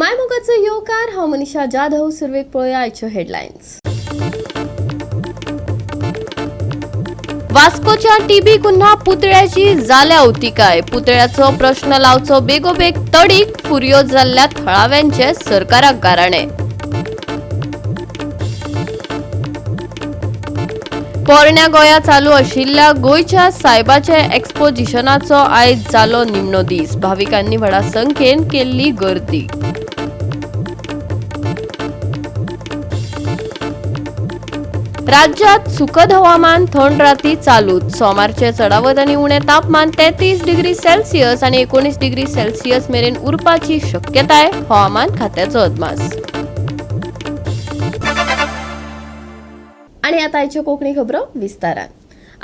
मायमोगाचो येवकार. हांव मनीषा जाधव. सुरवेक पळोवया आयच्यो हेडलायन्स. वास्कोच्या टीबी कुन्हा पुतळ्याची जाल्या अवतिकाय. पुतळ्याचो प्रश्न लावचो बेगोबेग तडीक. फुरयो जाल्ल्या थळाव्यांचे सरकाराक गाराणे. पोरण्या गोंया चालू आशिल्ल्या गोंयच्या सायबाच्या एक्सपोजिशनाचो आयज जालो निमणो दीस. भाविकांनी व्हडा संख्येन केल्ली गर्दी. राज्यात सुखद हवामान, थंड राती चालूच. सोमारचे चडावत आनी उणें तापमान 33 डिग्री सेल्सियस आनी 19 डिग्री सेल्सियस मेरेन उरपाची शक्यताय. हवामान खात्याचो अदमास. आणि आता आयच्यो कोंकणी खबरो विस्तारान.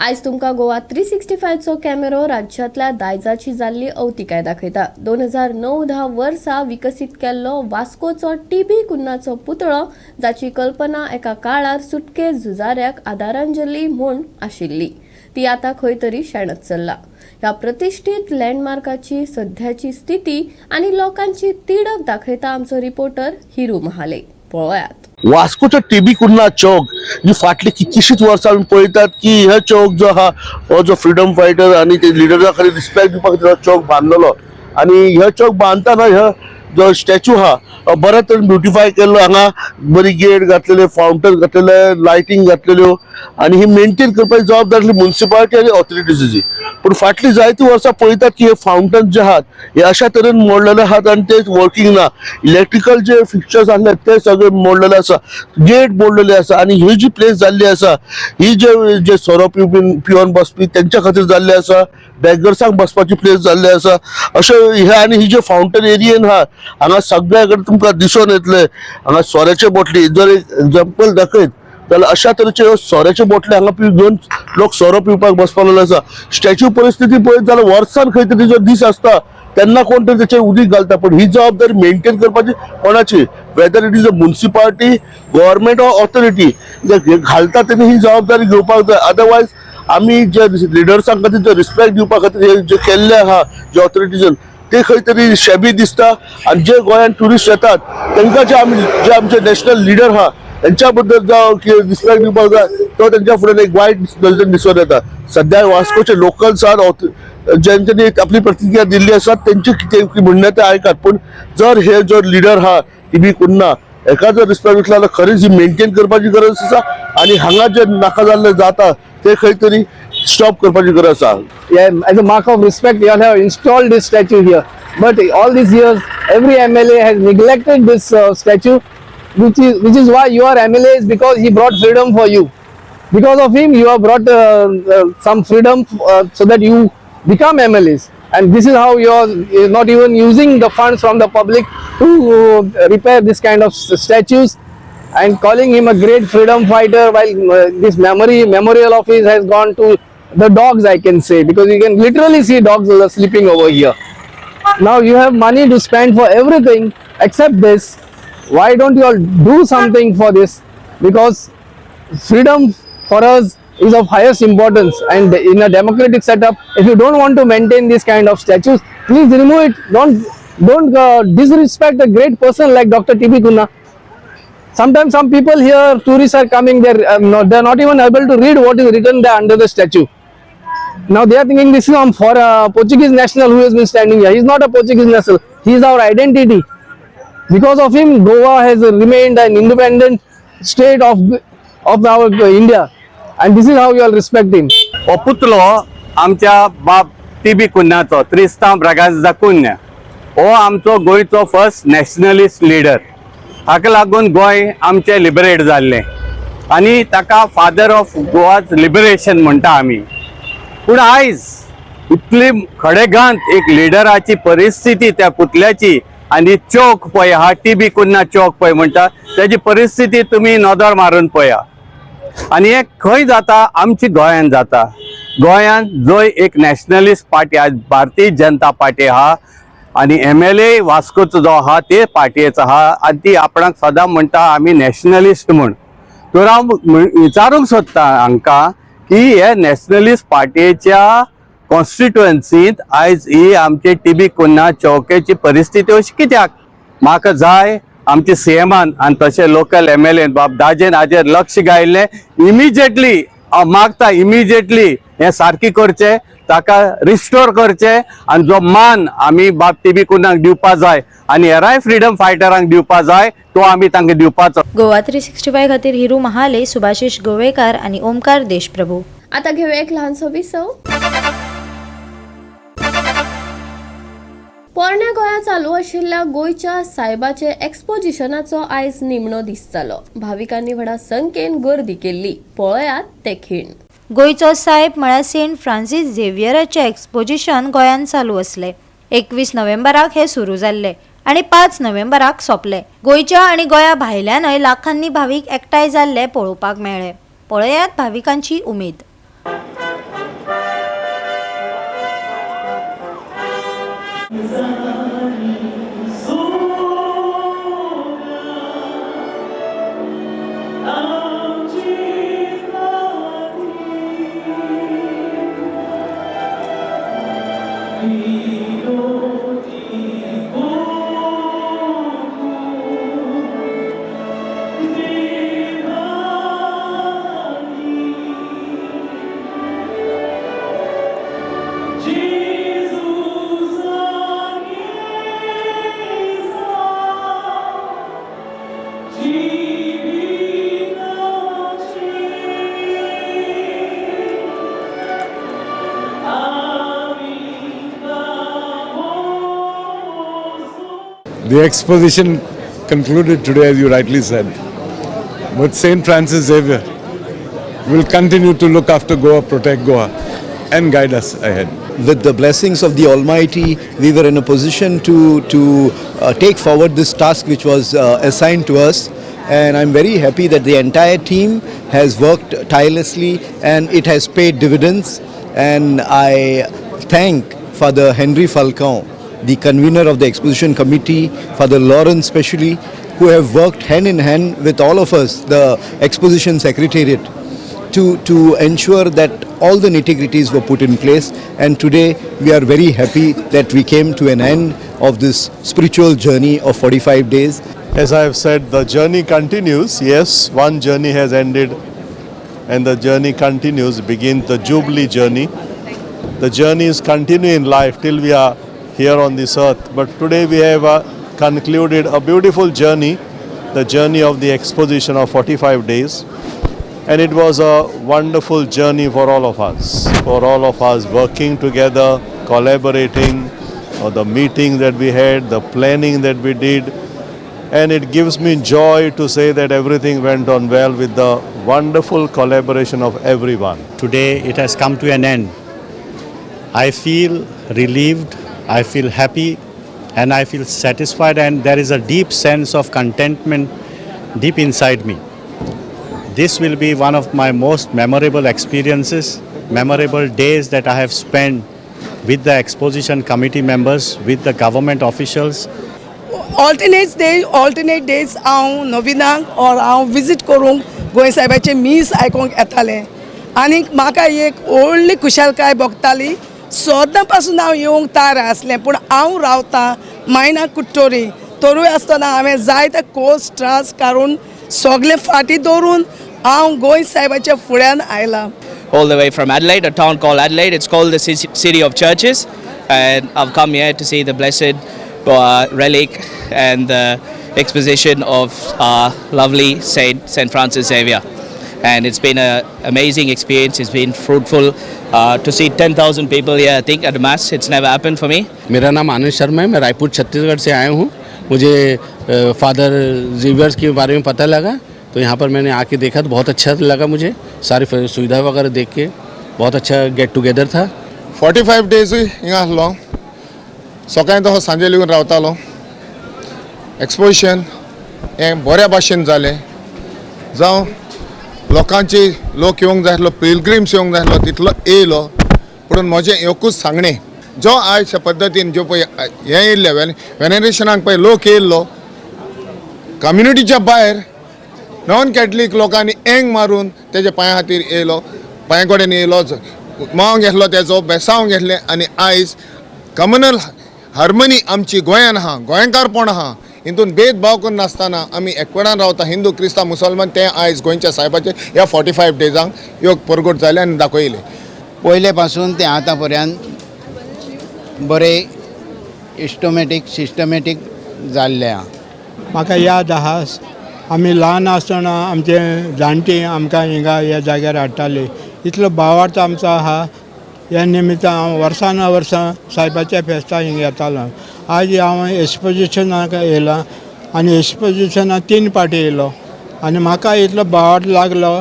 आयज तुमकां गोवा 365चो कॅमेरो राज्यांतल्या दायजाची जाल्ली अवतिकाय दाखयता. 2009-10 वर्सा विकसीत केल्लो वास्कोचो टीबी कुन्नाचो पुतळो, जाची कल्पना एका काळार सुटके झुजाऱ्याक आदरांजली म्हूण आशिल्ली, ती आतां खंय तरी शेणत चल्ला. ह्या प्रतिश्ठीत लँडमार्काची सध्याची स्थिती आनी लोकांची तिडक दाखयता आमचो रिपोर्टर हिरू महाले. पळोवयात. वास्कोचो टीबी कुन्हा चौक ही फाटली कितलीशीच वर्सां आमी पळयतात की हे चौक जो आहा, हो जो फ्रिडम फायटर आनी ते लिडरा खातीर रिस्पेक्ट दिवपा खातीर हो चौक बांदलेलो. आनी हे चौक बांदतना हे जो स्टॅच्यू आहा हो बऱ्या तरेन ब्युटिफाय केल्लो. हांगा बरी गेट घातलेले, फावंटन घातलेले, लायटींग घातलेल्यो आनी ही मेंटेन करपाची जबाबदारी मुन्सिपालिटी आनी ऑथॉरिटीची. पूण फाटली जायतीं वर्सां पळयतात की हे फावंटन जे आहात हे अशा तरेन मोडलेले आहात आनी ते वर्किंग ना. इलेक्ट्रिकल जे फिक्चर्स आसले ते सगळे मोडलेले आसा, गेट मोडलेले आसा. आनी ही जी प्लेस जाल्ली आसा, ही जे जे सोरो पिवपी पिवन बसपी तेंच्या खातीर जाल्ली आसा, बेगर्सांक बसपाची प्लेस जाल्ली आसा अशें हे. आनी ही जे फावंटन एरियेन आहा, हांगा सगळ्या कडेन तुमकां दिसून येतले हांगा सोऱ्याचे बोटली. जर एक एग्जाम्पल दाखयत जाल्यार अशा तरेचे ह्यो सोऱ्याचे बोटले हांगा घेवन लोक सोरो पिवपाक बसपाक लागले आसा. स्टॅच्यू परिस्थिती पळयत जाल्यार वर्सान खंय तरी जो दीस आसता तेन्ना कोण तरी तेचेर उदीक घालता. पण ही जबाबदारी मेंटेन करपाची कोणाची? Whether it is a municipality, government or authority घालता तेणी ही जबाबदारी घेवपाक जाय. अदरवायज आमी जे लिडर्सां खातीर जे रिस्पेक्ट दिवपा खातीर हे जे केल्ले आहा जे ऑथॉरिटीजन, ते खंय तरी शेबी दिसता. आनी जे गोंयांत ट्युरिस्ट येतात तांकां जे आमी जे आमचे नॅशनल लिडर आहा त्यांच्या बद्दल जावं की रिस्पेक्ट दिवपाक जाय, तो तेंच्या फुडें एक वायट नजरेन दिसून येता. सध्या वास्कोचे लोकल्स आहात, ज्यांच्यानी आपली प्रतिक्रिया दिल्ली आसा, तेंचे कितें म्हणणें ते आयकात. पूण जर हे जो लिडर आहा टीबी कुन्हा, हेका जर रिस्पेक्ट दितलो जाल्यार खरीच ही मेंटेन करपाची गरज आसा आनी हांगा जे नाका जाल्ले जाता ते खंय तरी स्टॉप करपाची गरज आसा. Yeah, as a mark of respect, you all have installed this statue here. But all these years, every MLA has neglected this statue, which is why you are MLAs, because he brought freedom for you. Because of him, you have brought some freedom so that you become MLAs. And this is how you are not even using the funds from the public to repair this kind of statues and calling him a great freedom fighter while this memory memorial of his has gone to the dogs, I can say, because you can literally see dogs are sleeping over here. Now you have money to spend for everything except this. Why don't you all do something for this? Because freedom for us is of highest importance, and in a democratic setup, if you don't want to maintain this kind of statues, please remove it. Don't disrespect a great person like Dr. TB Cunha. Sometimes some people here, tourists are coming, they're not even able to read what is written there under the statue. Now they are thinking this is for a Portuguese national who has been standing here. He is not a Portuguese national. He is our identity. Because of him, Goa has remained an independent state of our India, and this is how you all respect him. हो पुतळो आमच्या बाब TB कुन्नाचो, Tristao Braganza कुन्य, हो आमचो गोंयचो first nationalist leader. हाका लागून गोंय आमचें लिबरेट जाल्लें आनी ताका फादर ऑफ गोवाज लिबरेशन म्हणटा आमी. पूण आयज इतली खडेगांत एक लिडराची परिस्थिती त्या पुतळ्याची आनी चौक पळय हा, टीबी कुन्ना चौक पळय म्हणटा, तेजी परिस्थिती तुमी नदर मारून पळया. आनी हे खंय जाता? आमच्या गोंयांत जाता. गोंयांत जंय एक नॅशनलिस्ट पार्टी आज भारतीय जनता पार्टी आहा आनी एमएलए वास्कोचो जो आहा ते पार्टयेचो आहा आनी ती आपणाक सदां म्हणटा आमी नॅशनलिस्ट म्हूण. तर हांव विचारूंक सोदता हांकां की हे नॅशनलिस्ट पार्टयेच्या कॉन्स्टिट्युएन्सींत आयज ही आमची टीबी कुन्हा चौकेची परिस्थिती अशी कित्याक? म्हाका जाय आमचे सीएमान आनी तशें लोकल एमएलएन बाब दाजेन हाजेर लक्ष घायल्लें इमिजिएटली. हांव मागता इमिजिएटली हें सारकें करचें, ताका रिस्टोर करचें आनी जो मान आमी बाब टीबी कुन्नाक दिवपा जाय आनी हेराय फ्रिडम फायटरांक दिवपा जाय तो आमी तांकां दिवपाचो. गोवा 365 खातीर हिरू महाले, सुभाषिश गोवेकार आनी ओमकार देशप्रभू. आता घेऊया एक ल्हानसो विसव. पोरण्या गोंयांत चालू आशिल्ल्या गोंयच्या सायबाचे एक्सपोजिशनाचो आयज निमणो दीस जालो. भाविकांनी व्हडा संख्येन गर्दी केल्ली. पळयात ते खीण. गोंयचो सायब म्हळ्यार सेंट फ्रांसीस झेवियराचें एक्सपोजिशन गोंयांत चालू आसलें. 21 नोव्हेंबराक हें सुरू जाल्लें आनी 5 नोव्हेंबराक सोंपलें. गोंयच्या आनी गोंया भायल्यानय लाखांनी भावीक एकठांय जाल्ले पळोवपाक मेळ्ळे. पळयात भाविकांची उमेद. The exposition concluded today, as you rightly said. But St. Francis Xavier will continue to look after Goa, protect Goa, and guide us ahead. With the blessings of the Almighty, we were in a position to take forward this task which was assigned to us. And I'm very happy that the entire team has worked tirelessly and it has paid dividends. And I thank Father Henry Falcon, the convener of the exposition committee, Father Lawrence especially, who have worked hand in hand with all of us, the exposition secretariat, to ensure that all the nitty-gritties were put in place. And today we are very happy that we came to an end of this spiritual journey of 45 days. As I have said, the journey continues. Yes, one journey has ended and the journey continues, begins the Jubilee journey. The journeys continue in life till we are here on this earth. But today we have concluded a beautiful journey, the journey of the exposition of 45 days. And it was a wonderful journey for all of us, for all of us working together, collaborating, or the meeting that we had, the planning that we did. And it gives me joy to say that everything went on well with the wonderful collaboration of everyone. Today it has come to an end. I feel relieved, I feel happy, and I feel satisfied, and there is a deep sense of contentment deep inside me. This will be one of my most memorable experiences, memorable days that I have spent with the exposition committee members, with the government officials. Alternate day, alternate days हांव नविनाक or हांव visit करूंक गोंय साहेबाचें मीस आयकोंक येतालें आनीक म्हाका एक व्हडली खुशालकाय भोगताली. सदां पासून हांव येवंक तयार आसलें, पूण हांव रावतां मायना कुट्टोरी. तरूय आसतना हांवें जायते कोस त्रास काडून सगळें फाटीं दवरून हांव गोंय साहेबाच्या फुड्यान आयलां. All the way from Adelaide, a town called Adelaide. It's called the City of Churches. And I've come here to see the blessed relic and the exposition of our lovely Saint, Saint Francis Xavier. And it's been an amazing experience. It's been fruitful to see 10,000 people here, I think, at the Mass. It's never happened for me. मेरा नाम आनंद शर्मा है. मैं रायपुर, छत्तीसगढ़ से आया हूँ. मुझे father Xavier's K बारे में पता लगा तो यहाँ पर मैंने आके देखा तो बहुत अच्छा लगा मुझे. सारी सुविधा वगैरह देख के बहुत अच्छा गेट टुगेदर था. 45 डेजूय हिंगा आसलो. सकाळी तो सांजे लेगून रावतालो. एक्सपोजिशन हें बऱ्या भाशेन जालें. जावं लोकांची लोक येवंक जाय आसलो, पिलग्रिम्स येवंक जाय आसलो, तितलो येयलो. पूण म्हजें एकूच सांगणें, जो आयज पद्दतीन ज्यो पळय हें येयल्लें, वेनेरेशनाक पळय लोक येयल्लो, कम्युनिटीच्या भायर नॉन कॅथलीक लोकांनी एंग मारून तेज्या पांया खातीर येयलो, पांया कडेन येयलो, माव घेतलो, तेजो बेसांव घेतलें. आनी आयज कम्युनल हार्मनी आमची गोंयान आहा, गोंयकारपण आहा. हितून भेदभाव करनासतना आमी एकवटान रावता, हिंदू क्रिस्तांव मुसलमान. तें आयज गोंयच्या सायबाचेर ह्या 45 डेजांक योग परगट जालें आनी दाखयलें. पयले पासून ते आतां पर्यंत बरे इस्टोमॅटीक सिस्टमॅटीक जाल्ले आहा. म्हाका याद आहा, आमी ल्हान आसतना आमचे जाणटी आमकां हिंगा ह्या जाग्यार हाडटाले. इतलो भावार्थ आमचो आहा. ह्या निमित्तान हांव वर्सान वर्सां सायबाच्या फेस्ताक हिंगा येतालो. आज हांव एक्सपोजिशनाक येयलां आनी एक्सपोजिशनाक 3 पाटी येयलो आनी म्हाका इतलो भावार्थ लागलो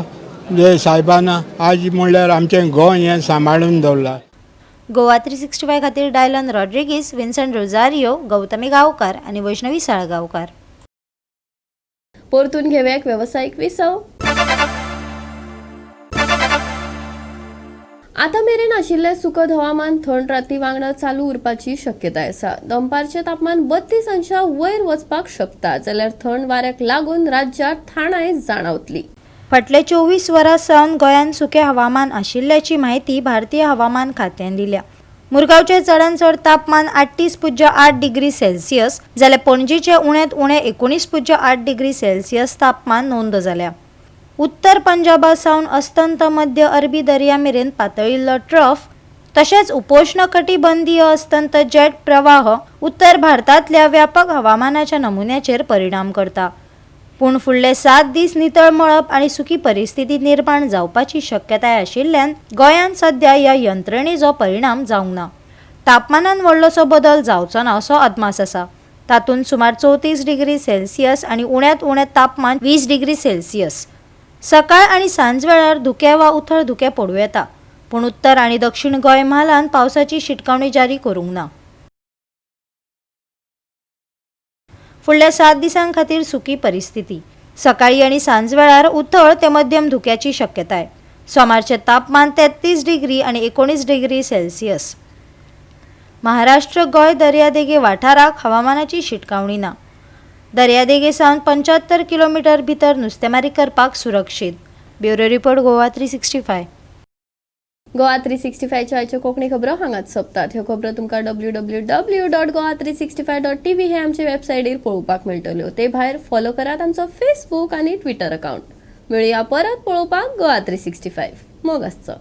जे सायबान आज म्हणल्यार आमचें गोंय हें सांबाळून दवरलां. गोवा 365 खातीर डायलन रॉड्रिगीस, विन्संट रोजारियो, गौतमी गांवकार आनी वैष्णवी साळगांवकार. परतून घेवया एक वेवसायीक विसव. आतां मेरेन आशिल्लें सुकद हवामान थंड राती वांगडा चालू उरपाची शक्यताय आसा. दनपारचें तापमान 32 अंशा वयर वचपाक शकता, जाल्यार थंड वाऱ्याक लागून राज्यांत थाणाय जाणावतली. फाटल्या 24 वरां सावन गोंयांत सुकें हवामान आशिल्ल्याची म्हायती भारतीय हवामान खात्यान दिल्या. मुरगांवचें चडांत चड तापमान 38.8 डिग्री सेल्सियस जाल्यार पणजीचें उण्यांत उणें 19.8 डिग्री सेल्सियस तापमान नोंद जाल्या. उत्तर पंजाबा सावन अस्तंत मध्य अरबी दर्या मेरेन पातळिल्लो ट्रफ तशेंच उपोष्ण कटिबंधीय अस्तंत जेट प्रवाह उत्तर भारतांतल्या व्यापक हवामानाच्या नमुन्याचेर परिणाम करता. पूण फुडले 7 दीस नितळ मळब आनी सुकी परिस्थिती निर्माण जावपाची शक्यताय आशिल्ल्यान गोंयांत सध्या ह्या यंत्रणेचो परिणाम जावंक ना. तापमानांत व्हडलोसो बदल जावचो ना असो अदमास आसा. तातूंत सुमार 34 डिग्री सेल्सियस आनी उण्यांत उणें तापमान 20 डिग्री सेल्सियस. सकाळ आनी सांजवेळार धुकें वा उथळ धुकें पडूं येता. पूण उत्तर आनी दक्षिण गोंय म्हालांत पावसाची शिटकावणी जारी करूंक ना. फुडल्या 7 दिसां खातीर सुकी परिस्थिती. सकाळी आनी सांजवेळार उथळ ते मध्यम धुक्याची शक्यताय. सोमारचें तापमान 33 डिग्री आनी 19 डिग्री सेल्सियस. महाराष्ट्र गोंय दर्यादेगे वाठाराक हवामानाची शिटकावणी ना. दर्यादेगे सावन 75 किलोमीटर भितर नुस्तेमारी करपाक सुरक्षीत. Bureau report, Goa 365. Goa 365च्या आयच्यो कोंकणी खबरो हांगाच सोंपतात. ह्यो खबरो तुमकां www.goa365.tv हे आमचे वेबसायटीर पळोवपाक मेळटल्यो. ते भायर फॉलो करात आमचो फेसबूक आनी ट्विटर अकावंट. मेळुया परत पळोवपाक गोवा 365. मोग आसचो.